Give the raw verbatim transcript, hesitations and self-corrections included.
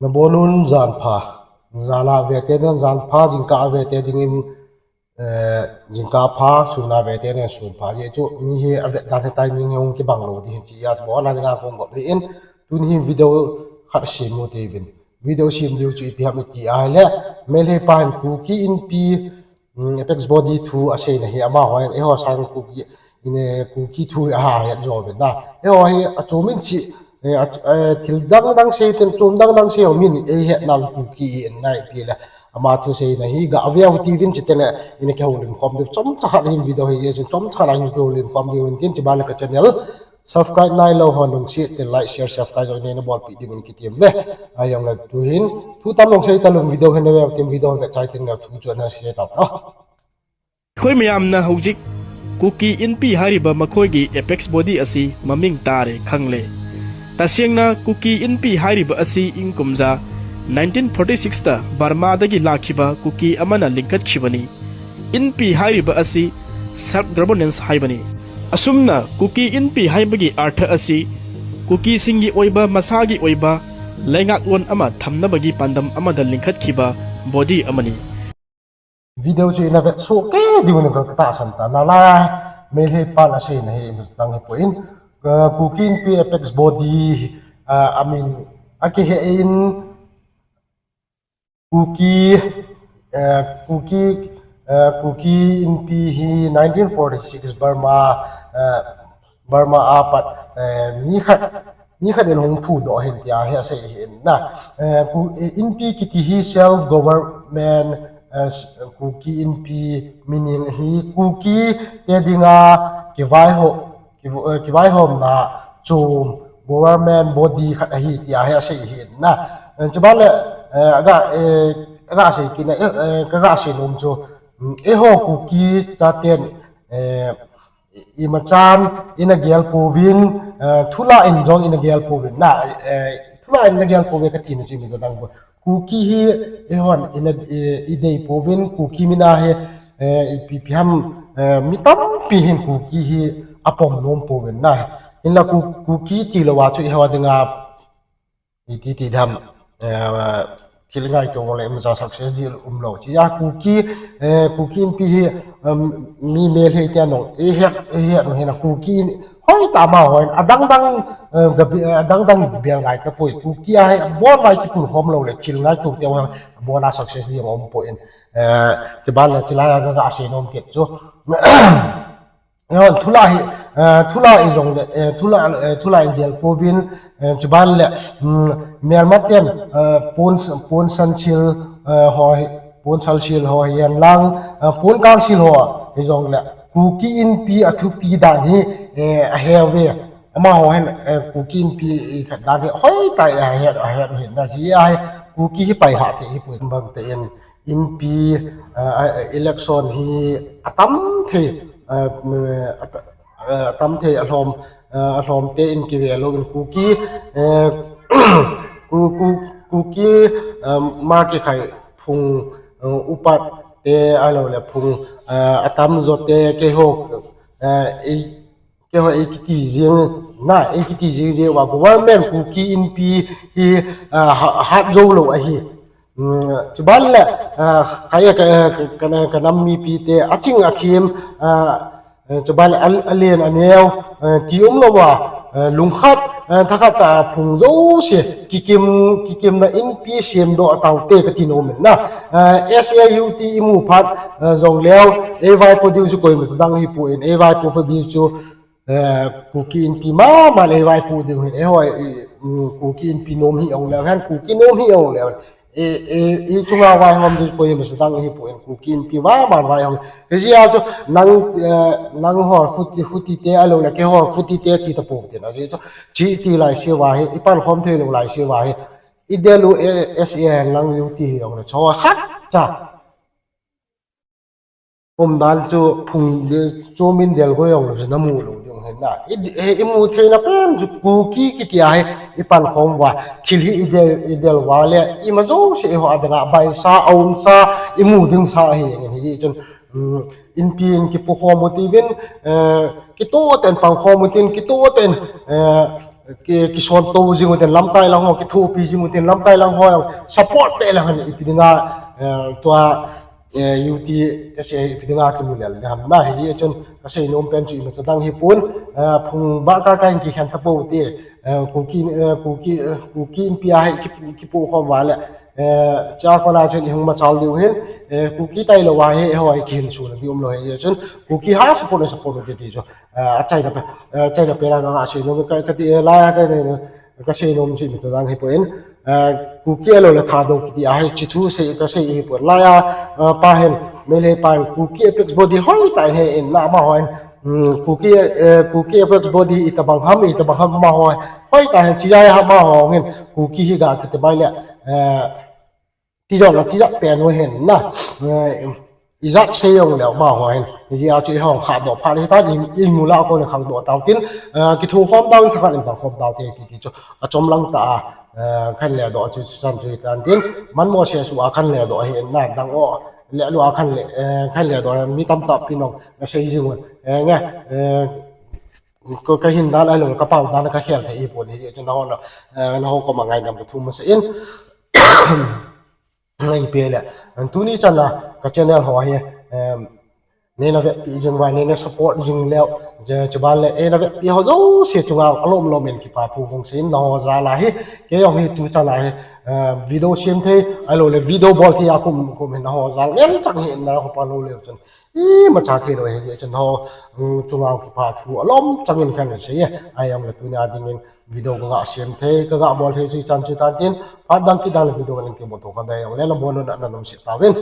Nabonun jan pha. Jan a vete ding jan pha, jingkah a vete dingin, eh, jingkah pha, sun a vete ding sun pha. Hichu mi hi avet dan hi timing hi hung kibang lou ding hin chia, bol a dinga kong gop hin. Tuni hin video khat sem u te vin. Video sem diu chu ipi ham iti ahile, Meitei pan Kuki Inpi um, apex body thu aseina hi amahon, eiho sang Kuki, in, eh, Kuki thu hi aha het jo vin na. Eiho hi achom in chi, eh, a, eh, thil dang dang sei ten chom dang dang sei ho min eihet nau Kuki hi in nai pi le. Ama thuseina hi ga ve u ti vin chi te le in kihoulim khom diu chomcha khat hin video hi chomcha khat hin kihoulim khom diu in tin chi ba le ka channel subscribe nailou ho nung si te like, share, subscribe jo nei na bolpi diu in kitem ve. Ajong le tu hin, thu tam nung sei ta lung video hin ve, tin video ve chai tin le thu chu na sei ta lo. ꯑꯩꯈꯣꯏ ꯃꯌꯥꯝꯅ ꯍꯧꯖꯤꯛ ꯀꯨꯀꯤ ꯏꯟꯄꯤ ꯍꯥꯏꯔꯤꯕ ꯃꯈꯣꯏꯒꯤ apex body ꯑꯁꯤ ꯃꯃꯤꯡ ꯇꯥꯔꯦ ꯈꯪꯂꯦ꯫ ꯇꯁꯦꯡꯅ ꯀꯨꯀꯤ ꯏꯟꯄꯤ ꯍꯥꯏꯔꯤꯕ ꯑꯁꯤ ꯏꯪ ꯀꯨꯝꯖꯥ nineteen forty six ꯇ ꯕꯔꯃꯥꯗꯒꯤ ꯂꯥꯛꯈꯤꯕ ꯀꯨꯀꯤ ꯑꯃꯅ ꯂꯤꯡꯈꯠꯈꯤꯕꯅꯤ꯫ ꯏꯟꯄꯤ ꯍꯥꯏꯔꯤꯕ ꯑꯁꯤ self governance ꯍꯥꯏꯕꯅꯤ꯫ ꯑꯁꯨꯝꯅ ꯀꯨꯀꯤ ꯏꯟꯄꯤ ꯍꯥꯏꯕꯒꯤ ꯑꯔꯊ ꯑꯁꯤ ꯀꯨꯀꯤꯁꯤꯡꯒꯤ ꯑꯣꯏꯕ ꯃꯁꯥꯒꯤ ꯑꯣꯏꯕ ꯂꯩꯉꯥꯛꯂꯣꯟ ꯑꯃ ꯊꯝꯅꯕꯒꯤ ꯄꯥꯟꯗꯝ ꯑꯃꯗ ꯂꯤꯡꯈꯠꯈꯤꯕ ꯕꯣꯗꯤ ꯑꯃꯅꯤ꯫ Video chu ina vet soh kei diu ni ka tahsan ta. Nala Meitei pan aseina hi mutang hi poi. Kuki Inpi apex body, ah, amin akihe in Kuki, eh, Kuki, eh, Kuki Inpi hi nineteen forty six Burma, eh, Burma apat, eh, mi khat, mi khat in hung phudoh hin tia hi asei hin na. Eh, Ku-, eh, Inpi kiti hi self government, eh, s-, Kuki Inpi meaning hi Kuki te dinga kivaiho, kiv-, eh, kivaihomna chom government body khat ahi tia hi asei hin na. Eh, chuban le, eh, aga, eh, aga sei kit na, eh, eh, kaga sei nom chu, mm, eiho Kuki chaten, eh, i, imachan ina gel pouvin, eh, thula in jong ina gel pouvin na, eh, thula in ina gel pouve kati na chu imacha dang bou. Kuki hi eihon ina, eh, idei pouvin, Kuki mina hi, eh, ipi ipi ham, eh, mi tampi hin Kuki hi apom nom pouvin na. Hinla Ku-, Kuki tilou a chu eiho dinga iti ti dam, eh, thil ngaito le imacha success di umlou. Chia Kuki, eh, Kuki Inpi hi, um, mi Meitei te nong, eihet, eihet nong hina Kuki in, hoi ta ma hoi, adang dang, eh, gabi, eh, adang dang bel ngai ta poi. Kuki a hi, bon mai kipun khom lou le, thil ngaito te hoi, bon a success di um poi. Eh, kiban la chila ga, ga sei nom kit chu. Hon, thula hi, eh, thula i jong le, eh, thula, eh, thula in gel pouvin, eh, chuban le, mm, Myanmar ten, eh, Pon, Pon San Sil, eh, ho hi, Pon San Sil ho hi hen lang, eh, Pon Kang Sil ho hi jong le, Kuki Inpi athupi dan hi, eh, ahe uve. Amaho hin, eh, Kuki Inpi khat dan hi, hoi ta ahe, ahe hin na ji ahi, Kuki hi pai ha thei hi poi bang te in. Inpi, ah, ah, election hi atam thei, ah, mm, at-, ah, atam thei alhom, ah, alhom te in kive lou in Kuki, eh, Ku-, Ku-, Kuki, ah, ma kikhai phung, ah, upat te ahilou le phung, ah, atam jo te keiho, ah, i Keiho eikiti jing, na, eikiti jing jing uva government Kuki Inpi hi, ah, ha-, hat jou lou ahi. Mm, chuban le, ah, kaya ka, ka, ka, ka nam mipi te, aching athem, ah, eh, chuban le al-, alen aneo, eh, ti umlou va, eh, lungkhat, eh, thakhat a phung jouse, kikim, kikimna Inpi semdoh ataute kati nom in na. Eh, S A U T imu phat, eh, jong leu, eivaipo diu chu koima cha dang hipon, eivaipo diu chu, Eh, Kuki Inpi mama le vaipo diu hin, eiho, i, mm, Kuki Inpi nom hi ong le, hen Kuki nom hi ong le, e, e, i chunga vaihom diu koima cha dang hipon, Kuki Inpi mama vaihom. Kei jia chu nang, eh, nang ho khuti, khuti te ahilou le, keiho khuti te ti tapou te na, jia chu, chi ti lai se va hi, i pankhom thei lou lai se va hi, i del u, eh, S A hen lang u ti hi ong le, cho khat cha. Umdan chu phung di, chu min del go jong lou chu namu lou ding hin na. I, i, imu theina pen chu Kuki kiti a hi i pankhom uva. Thil hi i del, i del uva le, ima jouse eiho a dinga baisa, aumsa, imu ding sa ahi, hi di chun, um, Inpi in kipukhom u tivin, eh, kitoh tah in pankhom u tin, kitoh tah in, eh, ki, kisonto jing utin lamkai lang ho, kithopi jing utin lamkai lang ho, support pe lang han ipi dinga, eh, tua, eh, U T S A ipi dinga kimu lel ham na, hijeh chun kasei nom pen chu imacha dang hipon, eh, phung ba ka ka in kikhen tapo te, eh, Kuki, eh, Kuki, eh, Kuki Inpi a hi kipu, kipu khom vale, eh, cha kona chun ihung machal diu hin, eh, Kuki tailou a hi, ho hi kihin suna diu umlou hijeh chun, Kuki ha support, support u ti ti chu, eh, achaina pe, eh, achaina pe la nga sei nom ka, kati, eh, lai a ka, kasei nom chu imacha dang hipon, eh, Kuki alou le Thadou kiti a hi, chi thu sei, kasei hipon. Lai a, eh, pa hin, Meitei pa hin, Kuki apex body hoitah in he in, na amaho hin, um, Kuki, eh, Kuki apex body itobang ham, itobang ham amaho hi, hoitah in chi a hi amaho hin, Kuki hi ga kiti mai le, eh, tijat la tijat pen u hin na, eh, ijat sei jong leu amaho hin, hijeh a chu ihung khahdoh phat hitan, i, imu lah a kon khangdoh tau tin, eh, kithokhom tau in, thakhat in pangkhom tau te kiti chu, achom lang tah a, eh, kahin ledoh chu, chuchan chu hitan tin, manmo se su a kahin ledoh hi in na, dang o, lelu a kahin le, eh, kahin ledoh hi mi tamtah pin jong asei jing un, eh, nge, eh, ka, kahin dan ahilou, kapao dan kakhel thei hipon, hijeh chun nahon, eh, naho koma ngaidam kathum masa in. Ngai pe le, tuni chana ka channel ho hi, em, neina vetpi jing uva, neina support jing leu, je, chuban le, eina vetpi ho jouse chunga alom lom in kipa thu kong seiyin, naho jal a hi, kei jong hi tu chana hi, em, video sem thei, ahilou le video bol thei a kum, kum hin naho jal ngen chang hi in, naho pa lou leu chun, imacha kilou hijeh chun naho, um, chunga kipa thu alom chang in kahin sei e, ahijong le tunia dingin video kaga sem thei, kaga bol thei chu ichan chu hitan tin, phat dang kit dang le video kahin kimu to kadei jong le, nabon un ana nomse tauvin.